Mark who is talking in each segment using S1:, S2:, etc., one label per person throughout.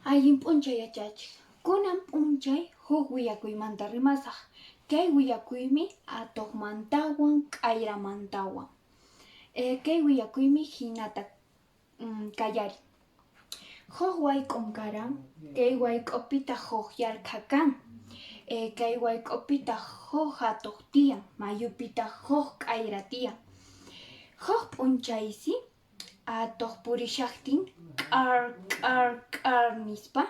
S1: Allin p'unchay yachachiq. Kunan p'unchay huk willakuymanta rimasaq. Kay willakuymi atuqmantawan k'ayramantawan. Kay willakuymi hinata kallarin. Huk wayk'un karan, kay wayk'upitaq huk yarqha kan. Kay wayk'upitaq huk atuq tiyan, mayupitaq huk k'ayra tiyan. Huk p'unchaysi Atuq purishaqtin k'ar k'ar k'ar nispa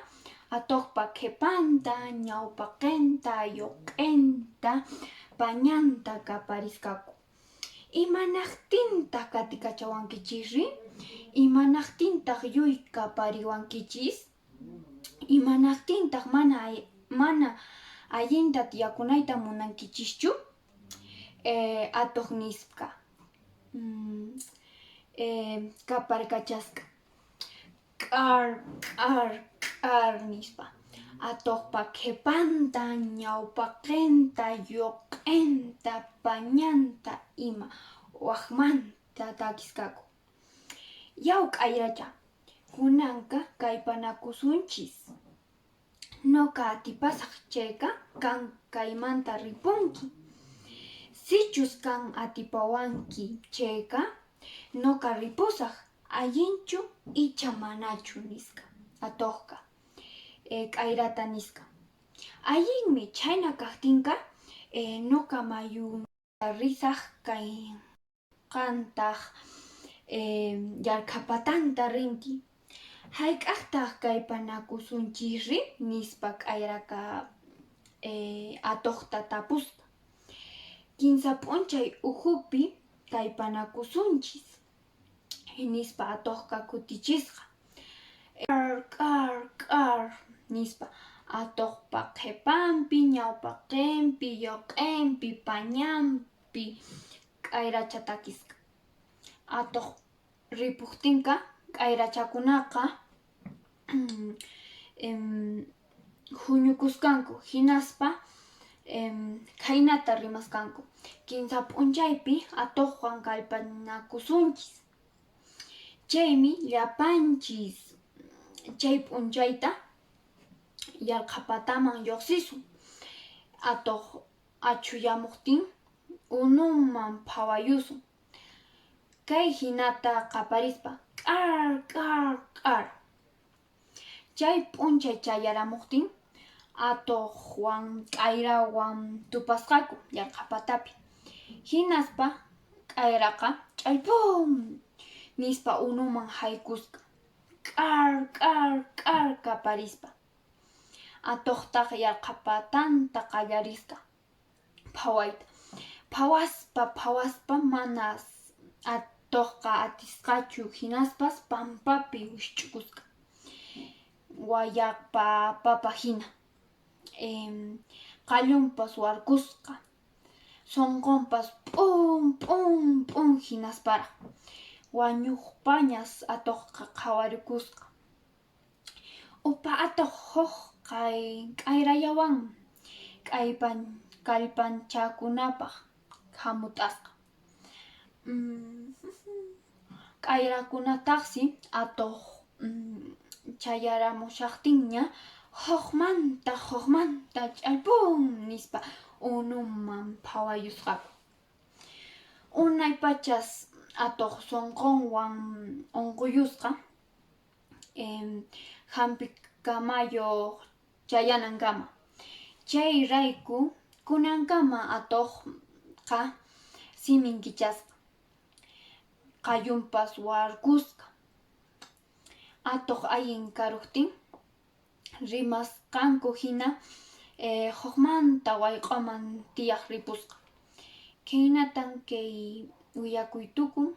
S1: atuqpa qhepanta, ñawpaqenta, lluq'enta, pañanta qaparisqaku. Imanaqtintaq qatikachawankichisri? Imanaqtintaq lluy qapariwankichis? Imanaqtintaq mana allinta tiyakunayta munankichischu? Atuq nisqa. Qaparkachasqa k'ar k'ar k'ar nispa atuqpa qhepanta, ñawpaqenta, lluq'enta, pañanta ima waqmanta takisqaku. Yaw k'ayracha, kunanqa kallpanakusunchis. Noqa atipasaq chayqa qan kaymanta ripunki. Sichus qan atipawanki chayqa noqa ripusaq, allinchu icha manachu nisqa atuqqa k'ayrata nisqa. Allinmi chhayna kaqtinqa noqa mayumanta risaq kay Qantaq yarqhapatanta rinki. Hayk'aqtaq kallpanakusunchisri? nispa k'ayraqa atuqta tapusqa. Kinsa p'unchay ukhupi kallpanakusunchis, nispa atuqqa kutichisqa. K'ar, k'ar, k'ar, nispa atuqpa qhipanpi, ñawpaqinpi, lluq'inpi, pañanpi. Pi k'ayracha takisqa. Atuq ripuqtinqa k'ayrachakunaqa huñukusqanku hinaspa khaynata rimasqanku, Kinsa p'unchaypi atuqwan kallpanakusunchis. Chaymi llapanchis chay p'unchayta yarqhapataman lluqsisun. Atuq Achhuyamuqtin unuman phawayusun. Kay hinata qaparispa, K'ar, k'ar, k'ar! Chay p'unchay chayaramuqtin atuqwan k'ayrawan tupasqaku yarqhapatapi. Hinaspa k'ayraqa ch'allpum! nispa unuman haykusqa, K'ar, k'ar, k'ar! qaparispa. Atuqtaq yarqhapatanta qallarisqa phawayta. Phawaspa phawaspa manas atuqqa atisqachu hinaspas pampapi wikch'ukusqa wayaqpa papa hina. Qallunpas warkusqa, sunqunpas p'un p'un p'un hinasparaq wañuqpañas atuqqa qhawarikusqa. Upa atuq huk k'ayrayawan kallpanchakunapaq hamut'asqa. K'ayrakunataqsi atuq chayaramushaqtinña hukmanta hukmanta ch'allpun nispa unuman phawayusqaku. Unay pachas atuq sunqunwan unquyusqa. Hampikamayuq chayanankama. Chay rayku kunankama atuqqa simin kichasqa, qallunpas warkusqa. Atuq allin karuqtin rimasqanku hina hukmanta wayq'oman tiyaq ripusqa. Khaynatan kay willakuy tukun.